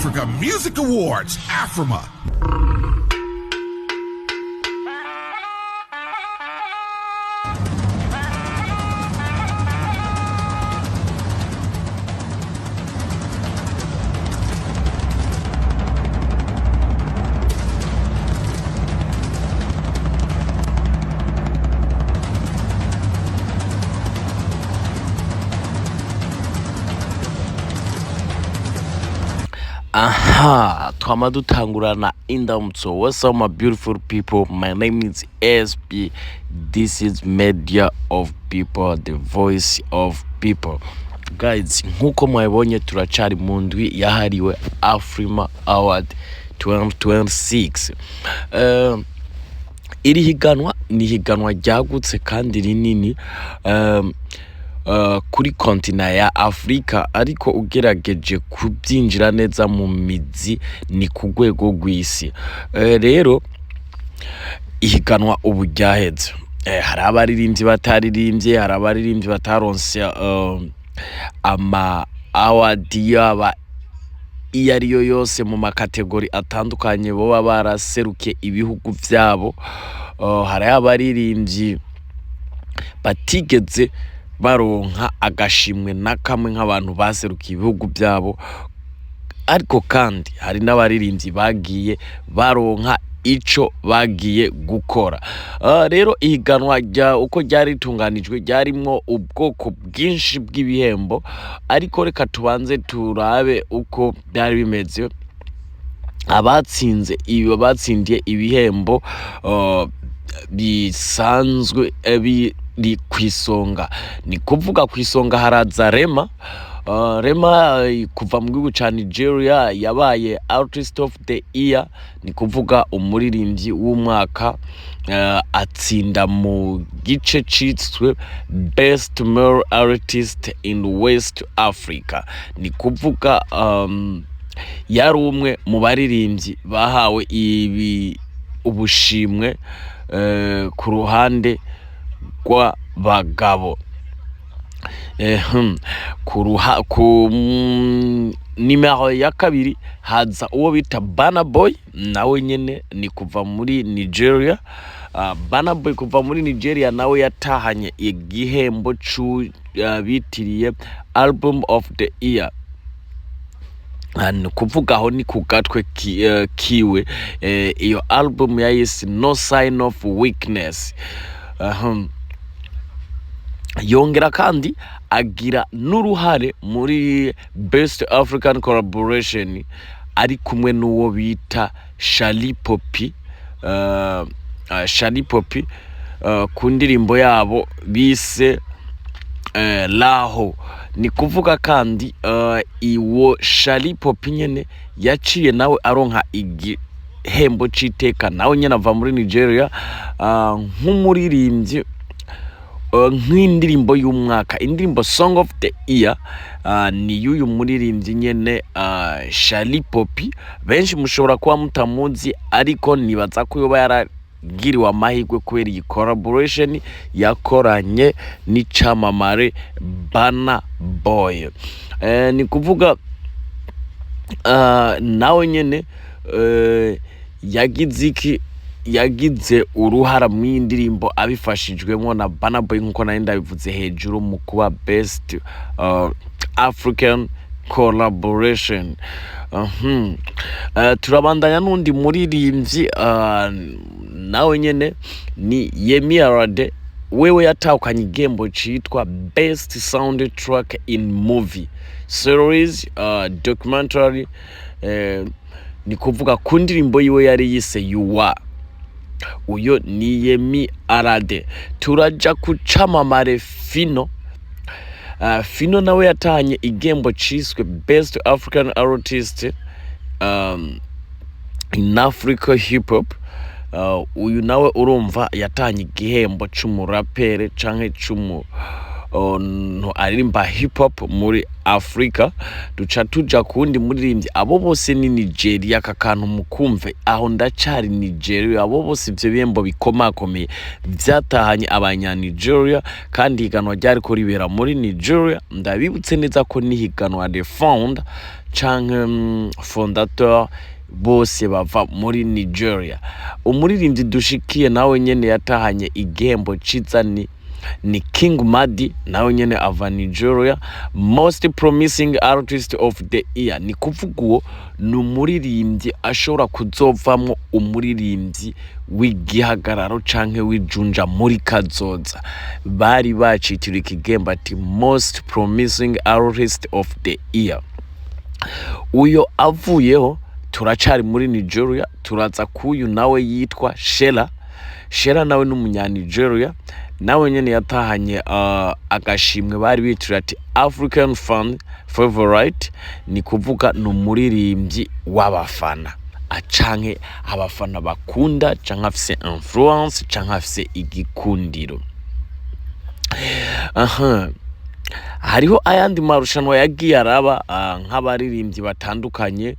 Africa Music Awards, AFRIMA. Aha, twama dutangurana indamutso. What's up, my beautiful people? My name is SB. This is Media of People, the voice of people. Guys, nkuko mwabibonye, turacari mu ndwi yahariwe Afrima Award 2026. Iri higanwa ni higanwa ryagutse kandi rinini kuri kontina ya Afurika, ariko ugerageje kubyinjira neza mu mizi ni ku rwego rw'isi. Rero ihiganwa ubu ryaheze. Hari abaririmbyi bataririmbye, hari abaririmbyi bataronse ama award yaba iyo ariyo yose mu ma catégories atandukanye boba baraserukiye ibihugu vyabo. Hari abaririmbyi batigeze baronka agashimwe na kamwe nk'abantu baserukiye ibihugu vyabo, ariko kandi hari n'abaririmbyi bagiye baronka ico bagiye gukora. Rero ihiganwa rya uko ryari ritunganijwe ryarimwo ubwoko bwinshi bw'ibihembo, ariko reka tubanze turabe uko byari bimeze. Abatsinze ibi, batsindiye ibihembo bisanzwe biri kw'isonga, ni kuvuga kw'isonga haraza Rema. Rema kuva mu gihugu ca Nigeria yabaye Artist of the Year, ni kuvuga umuririmbyi w'umwaka, atsinda mu gice citswe Best Male Artist in West Africa, ni kuvuga yari umwe mu baririmbyi bahawe ibi ubushimwe ku ruhande rw'abagabo. Ku nimero ya kabiri haza uwo bita Burna Boy, nawe nyene ni kuva muri Nigeria. Burna Boy kuva muri Nigeria nawe yatahanye igihembo bitiriye Album of the Year. Ni kuvuga aho ni ku gatwe kiwe. Iyo album yayise No Sign of Weakness. Yongera kandi agira n'uruhare muri Best African Collaboration ari kumwe n'uwo bita Shallipopi, Shallipopi, ku ndirimbo yabo bise Laho. Ni kuvuga kandi iwo Shallipopi nyene yaciye nawe aronka igihembo c'iteka, nawe nyene ava muri Nigeria, nk'umuririmbyi, nk'indirimbo y'umwaka, indirimbo Song of the Year, ni y'uyu muririmbyi nyene, Shallipopi. Benshi mushobora kuba mutamuzi, ariko nibaza ko yoba yaragiriwe amahirwe kubera iyi collaboration yakoranye n'icamamare Burna Boy. Ni kuvuga nawe nyene yagize iki, yagize uruhara mu ndirimbo abifashijwemo na Burna Boy, nkuko nari ndabivuze hejuru, mu kuba Best African Collaboration. Turabandanya n'undi muririmbyi, nawe nyene ni Yemi Alade. Wewe yatahukanye igihembo citwa Best Soundtrack in Movie Series, Documentary, ni kuvuga ku ndirimbo yiwe yari yise You Are. Uyo ni Yemi Alade. Turaja ku camamare Phyno. Phyno nawe yatahanye igihembo ciswe Best African Artist in Africa Hip Hop. Uyu nawe urumva yatanye igihembo c'umurapere canke c'umu aririmba hip hop muri Afrika. Duca tuja kuwundi muririmbyi, abo bose ni Nigeria. Aka kantu mukumve, aho ndacari Nigeria. Abo bose ivyo bihembo bikomakomeye vyatahanye abanya Nigeria, kandi higanwa ryariko ribera muri Nigeria. Ndabibutse neza ko nihiganwa The Founder canke fondateur, bose bava muri Nigeria. Umuririmbyi dushikiye nawe nyene yatahanye igihembo ciza ni King Madi, nawe nyene ava Nigeria, Most Promising Artist of the Year. Ni kuvuga uwo ni umuririmbyi ashobora kuzovamwo umuririmbyi w'igihagararo canke w'ijunja muri kazoza. Bari bacitiriwe ikigihembo ati Most Promising Artist of the Year. Uyo avuyeho, turacari muri Nigeria, turaza kuyu nawe yitwa Shela. Shela nawe ni umunyanigeria, nawe nyene yatahanye agashimwe bari bitiriye ati African Fan Favorite. Ni kuvuga ni umuririmbyi w'abafana canke abafana bakunda, canke afise influence, canke afise igikundiro. Aha hariho ayandi marushanwa yagiye araba, nk'abaririmbyi batandukanye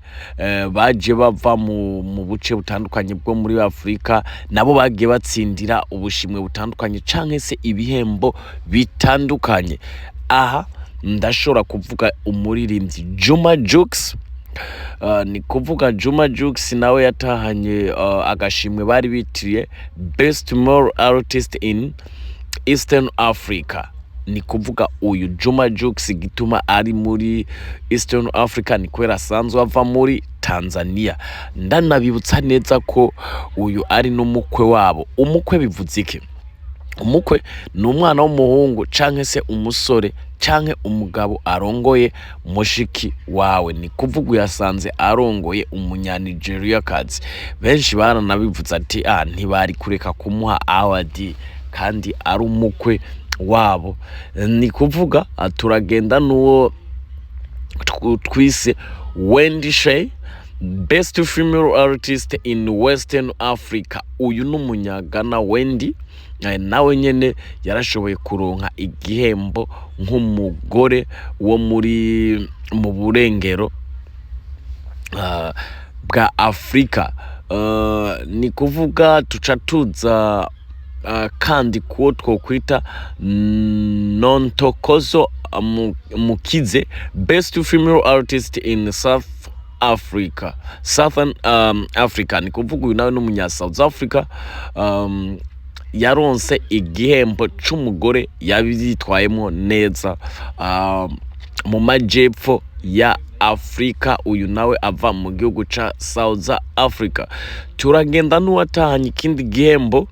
baje bava mu buce butandukanye bwo muri Afurika, nabo bagiye batsindira ubushimwe butandukanye canke se ibihembo bitandukanye. Aha ndashobora kuvuga umuririmbyi Juma Jux. Ni kuvuga Juma Jux nawe yatahanye agashimwe bari bitiriye Best Male Artist in Eastern Africa. Ni kuvuga uyu Juma Jux, gituma ari muri Eastern Africa ni kubera asanzwe ava muri Tanzania. Ndanabibutsa neza ko uyu ari n'umukwe wabo. Umukwe bivuze iki? Umukwe ni umwana w'umuhungu canke se umusore canke umugabo arongoye mushiki wawe. Ni kuvuga uyasanze arongoye umunyanigeriakazi. Benshi baranabivuze ati ntibari kureka kumuha award kandi ari umukwe wabo. Ni kuvuga turagenda n'uwo twise Wendy Shay, Best Female Artist in Western Africa. Uyu ni umunyagana Wendy, nawe nyene yarashoboye kuronka igihembo nk'umugore wo muri mu burengero bwa Afurika. Ni kuvuga tuca tuza kandi kuwo twokwita Nontokozo Mukize, Best Female Artist in South Africa, Southern Africa. Ni kuvuga uyu nawe n'umunya South Africa, yaronse igihembo c'umugore yabyitwayemo neza mu majepfo ya Afrika. Uyu nawe ava mu gihugu ca South Africa. Turagenda n'uwatahanye ikindi gihembo,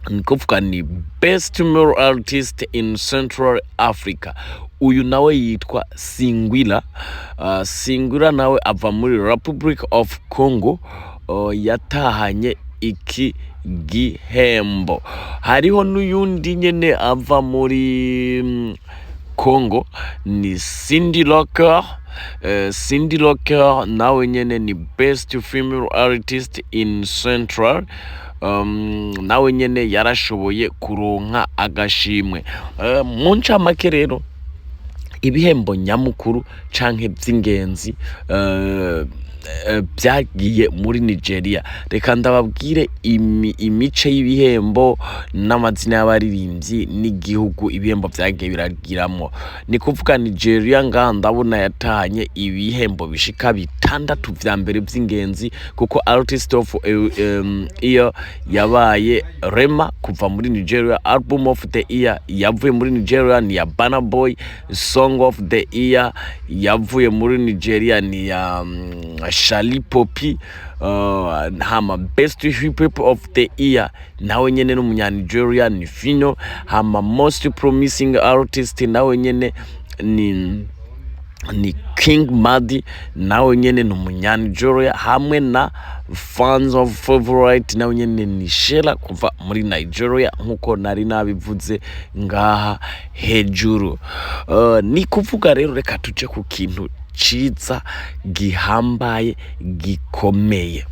ni kuvuga ni Best Male Artist in Central Africa. Uyu nawe yitwa Singwila. Singwila nawe ava muri Republic of Congo, yatahanye iki gihembo. Hariho n'uyundi nyene ava muri Congo, ni Cindy Locker. Cindy Locker nawe nyene ni Best Female Artist in Central, nawe nyene yarashoboye kuronka agashimwe. Mu ncamake rero, ibihembo nyamukuru canke vy'ingenzi vyagiye muri Nigeria, reka ndababwire imice y'ibihembo n'amazina y'abaririmbyi n'igihugu ibihembo vyagiye biragiramwo. Ni kuvuga Nigeria ngaha ndabona yatahanye ibihembo bishika bitandatu vya mbere vy'ingenzi, kuko Artist of Year yabaye Rema kuva muri Nigeria, Album of the Year yavuye muri Nigeria ni ya Burna Boy, Song of the Year yavuye muri Nigeria ni ya Shallipopi, hama Best Hip Hop of the Year nawe nyene n'umunya Nigeria ni Phyno, hama Most Promising Artist nawe nyene ni King Madi, nawe nyene ni umunyanigeria, hamwe na Fans of Favorite, nawe nyene ni Shela kuva muri Nigeria, nkuko nari nabivuze ngaha hejuru. Ni kuvuga rero reka tuje ku kintu ciza gihambaye gikomeye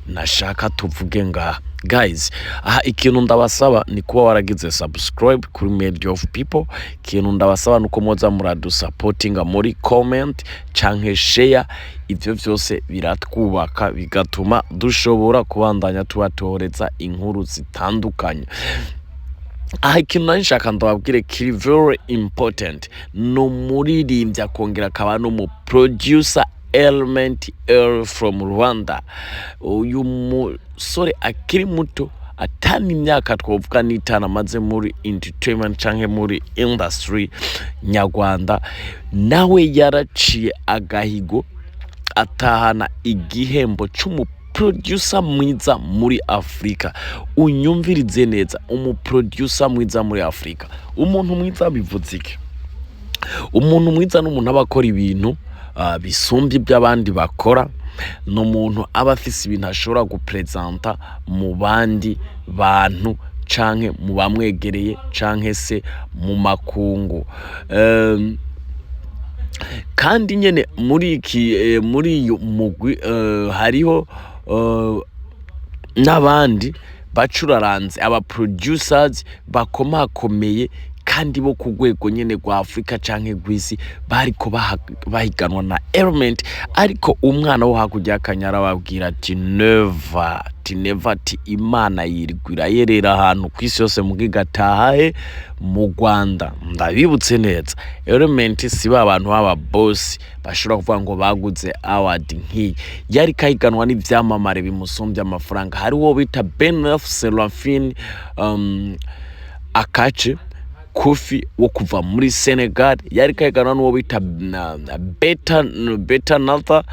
nashaka tuvuge ngaha. Guys, aha ikintu ndabasaba ni kuba waragize subscribe kuri Media of People. Ikintu ndabasaba nuko muza muradusapotinga muri comment canke share. Ivyo vyose biratwubaka, bigatuma dushobora kubandanya tubatoreza inkuru zitandukanye. Aha ikintu nari nshaka ndababwire kiri very important, ni umuririmbyi akongera akaba n'umu producer, Element Eleeeh from Rwanda. Uyu musore akiri muto, atani imyaka twovuga n'itanu amaze muri entertainment canke muri industry nyarwanda, nawe yaraciye agahigo, atahana igihembo c'umuproducer mwiza muri Afurika. Unyumvirize neza, umuproducer mwiza muri Afurika. Umuntu mwiza bivuze iki? Umuntu mwiza n'umuntu aba akora ibintu bisumbye iby'abandi bakora, ni umuntu aba afise ibintu ashobora gupresenta mu bandi bantu canke mu bamwegereye canke se mu makungu. Kandi nyene muri iki muri uyu mugwi hariho n'abandi bacuraranze, aba producers bakomakomeye kandi bo ku rwego nyene rwa Afurika canke rw'isi, bariko bahiganwa na Element. Ariko umwana wo hakurya y'Akanyara ababwira ati "Never", ati "Never", ati "Imana yirirwa irayerera ahantu kw'isi yose, muga igataha he? Mu Rwanda." Ndabibutse neza, Element si ba bantu b'aba boss bashobora kuvuga ngo baguze award nk'iyi. Yariko ahiganwa n'ivyamamare bimusumbye amafaranga. Hari uwo bita Benef Serafine Akace Kofi wo kuva muri Senegal, yariko ahiganwa n'uwo bita Beta Natha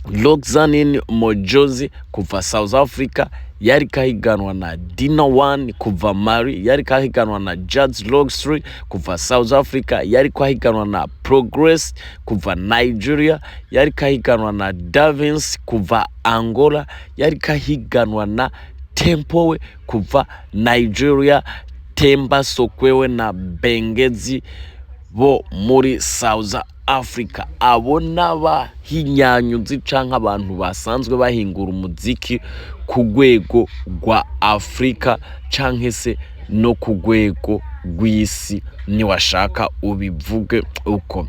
Roxanne Mojozi kuva South Africa, yariko ahiganwa na Dina One kuva Mali, yariko ahiganwa na Jazz Rockstreet kuva South Africa, yariko ahiganwa na Progress kuva Nigeria, yariko ahiganwa na Davins kuva Angola, yariko ahiganwa na Tempowe kuva Nigeria, Temba Sokwewe na Bengezi bo muri South Africa. Abo n'abahinyanyuzi canke abantu basanzwe bahingura umuziki ku rwego rwa Afrika canke se no ku rwego rw'isi, niwashaka ubivuge uko.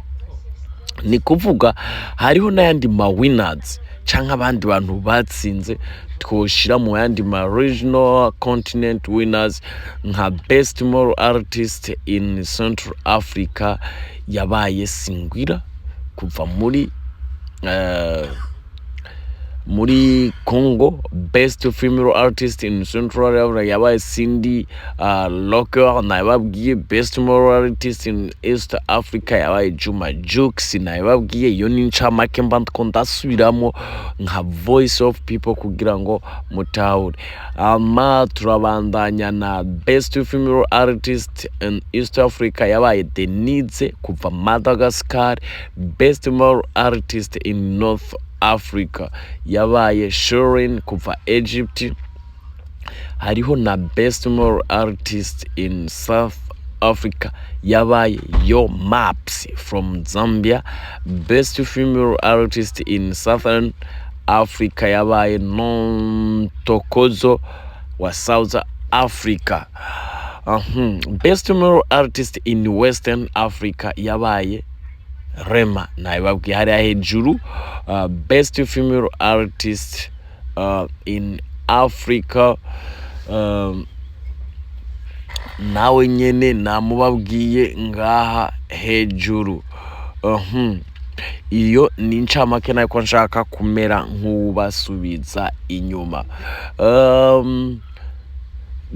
Ni kuvuga hariho n'ayandi ma winners canke abandi bantu batsinze twoshira mu yandi ma regional continent winners, nka best male artist in Central Africa yabaye Singwira kuva muri Congo, best female artist in Central Africa yabaye Cindy Locker, nababwiye. Best male artist in East Africa yabaye Juma Jux, nababwiye. Iyo ni incamake mba ndiko ndasubiramo nka voice of people kugira ngo mutahure. Ama turabandanya na best female artist in East Africa yabaye Denise kuva Madagascar, best male artist in North Africa yabaye Shirin kuva Egypt, hariho na best male artist in South Africa yabaye Yo Maps from Zambia, best female artist in Southern Africa yabaye Nontokozo wa South Africa. Best male artist in Western Africa yabaye Rema, nabibabwiye hariya hejuru. Best female artist in Africa nawe nyene namubabwiye ngaha hejuru. Iyo ni incamake nako nshaka kumera nk'uwubasubiza inyuma.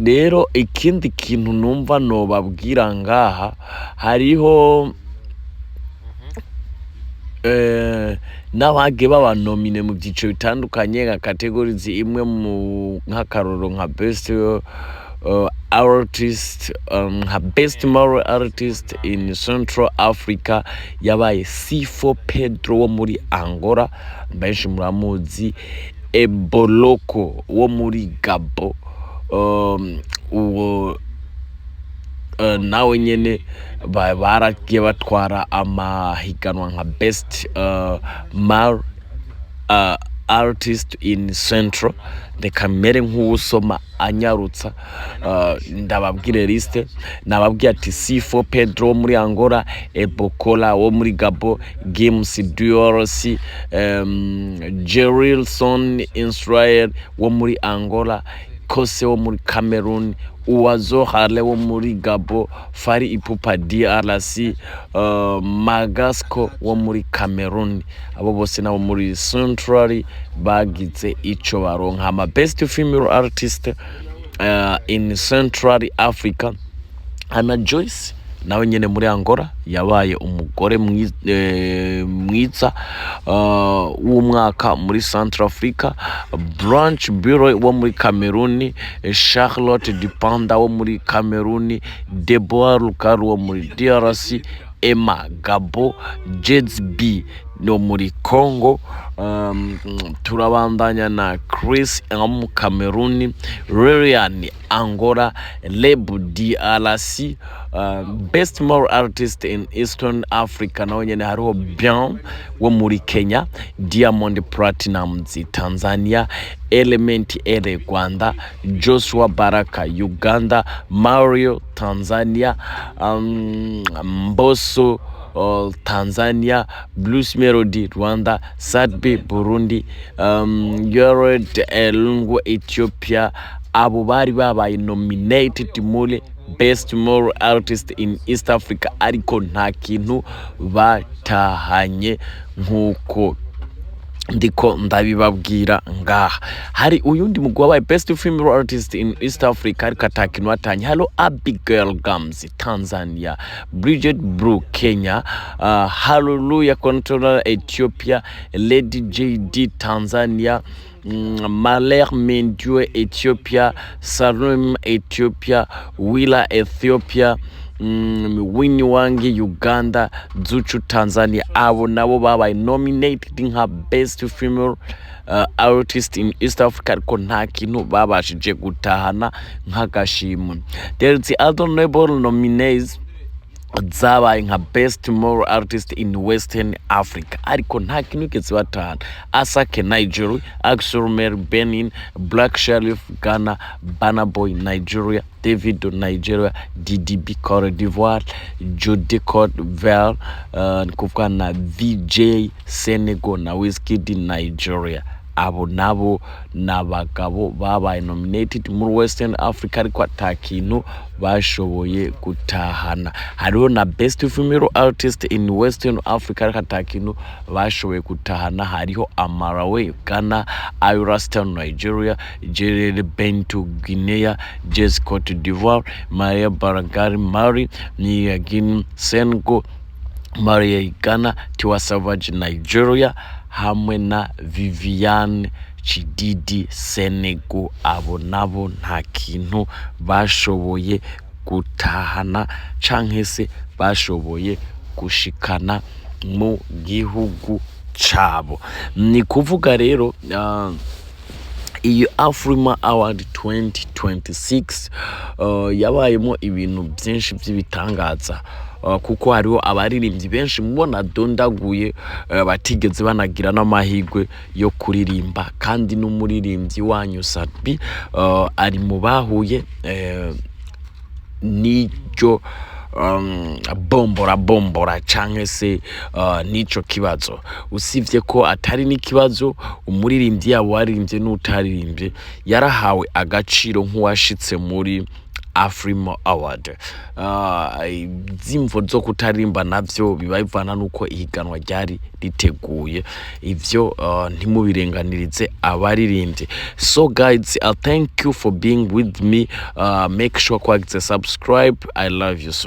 Rero ikindi kintu numva nobabwira ngaha, hariho n'abagiye baba nominé mu byiciro bitandukanye, nka categories imwe, mu nk'akarorero nka best artist, nka best male artist in Central Africa yabaye C4 Pedro wo muri Angola, benshi muramuzi, Eboloko wo muri Gabo, uwo nawe nyene baragiye batwara amahiganwa nka best male artist in Central. Reka mere nk'uwusoma anyarutsa, ndababwire liste. Nababwiye ati C4 Pedro wo muri Angola, Ebokola wo muri Gabo, Gims DRC, Jerilson Israel wo muri Angola. Kose wo muri Cameroon, Oiseau Rare wo muri Gabo, Fally Ipupa DRC, Magasco wo muri Cameroon. Abo bose nabo muri Central bagize ico baronka. Ama best female artist in Central Africa, Anna Joyce nawe nyene muri Angola yabaye umugore mwiza w'umwaka muri Central Africa, Blanche Bureau wo muri Cameroon, Charlotte Dipanda wo muri Cameroon, Deborah Lukaru wo muri DRC, Emma Gabo, Jeds B no muri Congo. Turabandanya na Chris M Cameroon, Lilian Angola, Leb DRC. Best male artist in Eastern Africa nawe nyene hariho Bien wo muri Kenya, Diamond Platnumz Tanzania, Element Eleeeh Rwanda, Joshua Baraka Uganda, Mario Tanzania, Mbosso Tanzania, Bruce Melody Rwanda, Sat-B Burundi, Yared Elungu Ethiopia. Abo bari babaye nominated muri best male artist in East Africa, ariko nta kintu batahanye nk'uko ndiko ndabibabwira ngaha. Hari uyundi mugwi wabaye best female artist in East Africa ariko ata kintu batanye. Hariho Abigail Gams Tanzania, Bridget Blue Kenya, Hallelujah Controller Ethiopia, Lady JD Tanzania, Maler Mendue Ethiopia, Salum Ethiopia, Wila Ethiopia, Winnie Wangi Uganda, Zuchu Tanzania. Abo nabo babaye nominated nka best female artist in East Africa, ariko nta kintu babashije gutahana nk'agashimwe. There is other notable nominees zabaye nka best male artist in Western Africa, ariko nta kintu bigeze batahana: Asake Nigeria, Axel Mary Benin, Black Sherif Ghana, Burna Boy Nigeria, Davido Nigeria, DDB Cote d'Ivoire, Jode Cote d'Ivoire, ni kuvuga na VJ Senegal na Wizkid Nigeria. Abo nabo ni abagabo babaye nominated muri Western Africa, ariko ata kintu bashoboye gutahana. Hariho na best female artist in Western Africa, ariko ata kintu bashoboye gutahana. Hariho Amarawe Ghana, Ayra Starr Nigeria, Djely Bintou Guinea, Jazz Cote d'Ivoire, Maria Baragari Mali, Niagin Senegal, Maria Ghana, Tiwa Savage Nigeria, hamwe na Viviane Chididi Senegal. Abo nabo nta kintu bashoboye gutahana canke se bashoboye gushikana mu gihugu cabo. Ni kuvuga rero iyo Afrima Award 2026 yabayemo ibintu byinshi by'ibitangaza, kuko hariho abaririmbyi benshi mubona dondaguye batigeze banagira n'amahirwe yo kuririmba, kandi n'umuririmbyi wanyu Sat-B ari mu bahuye n'iryo bombora bombora canke se n'ico kibazo. Usivye ko atari n'ikibazo, umuririmbyi yaba waririmbye n'utaririmbye yarahawe agaciro nk'uwashitse muri Afrima Award. Izimvo zo kutaririmba navyo biba bivana nuko ihiganwa ryari riteguye. Ivyo ntimubirenganirize abaririmbyi. So guys, thank you for being with me. Make sure ko wagize subscribe. I love you so.